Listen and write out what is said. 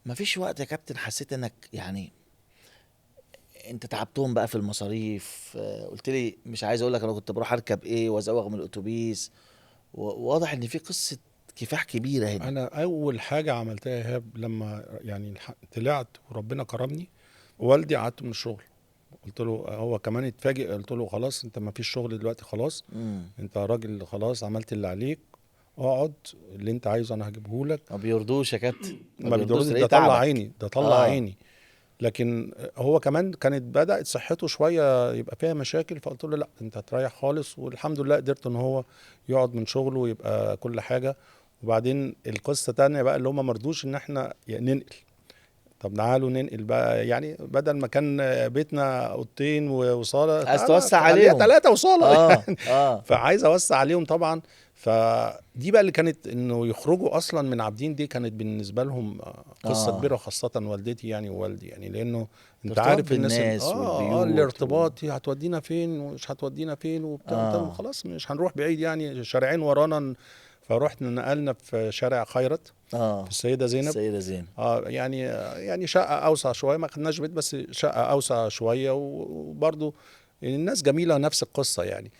ما فيش وقت يا كابتن حسيت انك يعني انت تعبتهم بقى في المصاريف؟ قلت لي مش عايز اقول لك انا كنت بروح اركب ايه وازوغ من الاتوبيس، واضح ان في قصة كفاح كبيرة هنا. انا اول حاجة عملتها يا ايهاب لما يعني طلعت وربنا كرمني، والدي قعدت من الشغل، قلت له، هو كمان اتفاجئ، قلت له خلاص انت ما فيش شغل دلوقتي خلاص، انت راجل خلاص عملت اللي عليك، اقعد اللي انت عايزه انا هجيبه لك. ما بيرضوش يا كابتن، ما بيرضوش، تلاقيه ده طلع تعبك. عيني، ده طلع عيني. لكن هو كمان كانت بدأت صحته شوية يبقى فيها مشاكل، فقلت له لا انت هتريح خالص، والحمد لله قدرت ان هو يقعد من شغله ويبقى كل حاجة. وبعدين القصة تانية بقى اللي هم ما رضوش ان احنا ننقل، طب تعالوا ننقل بقى، يعني بدل ما كان بيتنا اوضتين وصالة، عايز تعالى توسع خليها عليهم. 3 وصالة. فعايز اوسع عليهم طبعا. فدي بقى اللي كانت انه يخرجوا اصلا من عابدين، دي كانت بالنسبة لهم قصة كبيرة، خاصة والدتي يعني ووالدي، يعني لانه انت ارتباط عارف الناس بالناس والبيوت الارتباط دي هتودينا فين ومش هتودينا فين وبتاع. قلت لهم خلاص مش هنروح بعيد، يعني شارعين ورانا فروحنا نقلنا في شارع خيرت، في السيدة زينب. السيدة زينب. يعني شقة أوسع شوية، ما خدناش بيت بس شقة أوسع شوية، وبرضو الناس جميلة نفس القصة يعني.